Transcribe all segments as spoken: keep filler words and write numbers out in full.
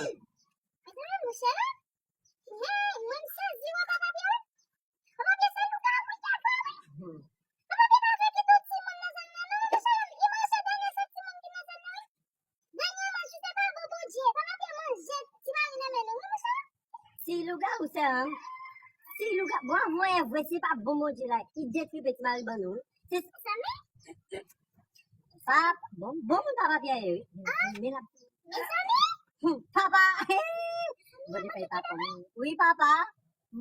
Mezanmi, monchè, la. Hey, mwen m sezi wè papa Pyè wi. Papa Pyè se lougawou li ye vre wi. Papa Pyè pa vle kite yon timoun nan zòn nan non, monchè, li manje dènye sèt timoun ki nan zòn nan wi. Dènyèman, si se pa bon Bondye, papa Pyè manje ti mari nan men nou wi, monchè. Si lougawou se an, si lougawou, bon, mwen vre, si pa bon Bondye la ki detwi ti mari ban nou wi. Se sa, men. Pap, bon, bon moun papa Pyè ye wi. Men la. Mezanmi. Hmm, papa. Bon, li fè papa. Wi, papa.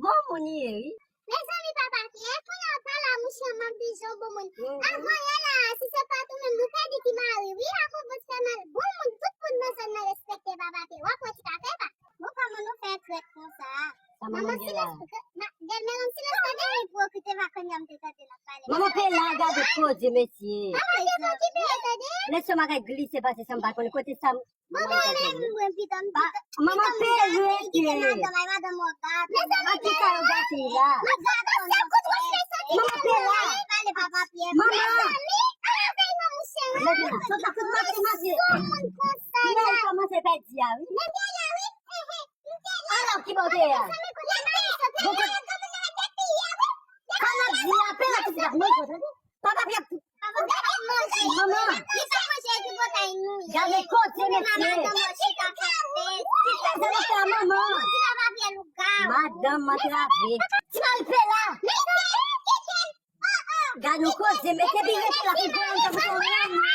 Bon moun li ye wi. Mezanmi, papa Pyè, kounye a pa la, mouche, m ap di jan bon moun. Avan yè la, si se pa t ou menm, nou pèdi ti mari wi, akoz bon ti fè mal. Bon moun, tout moun nan zòn nan respekte papa Pyè. W ap wè ti kafe pa. Bon, kòman nou fè trèt konsa? Sa manman gen la? Gèl men yon silans tande. Ipokrit, e pa kounye a m te tande l ap pale. Manman pe la, gade koze mesye. Manman te okipe tande. Lè sè m a kay glise pase san m pa konnen kote sa m. Bon, men mwen pito m pito. Manman pe rete. Madanm ay madanm w ap gate. An ki sa yo gate la? Manman pe la. Pale papa Pyè. Manman. Sot la fout mache mache. Lè l kòmanse pèdi a wi. Alò, ki bò w te ye a? Sa n ap di a, apèl la ki se ap manje, tande? Papa Pyè ap tou. Manman. Gade koze mesye. Ki fè sa nou fè a manman? Madanm antrave. Ti mari pe la. Gade yon koze, mete birete la pou pran yon tankou yon moun.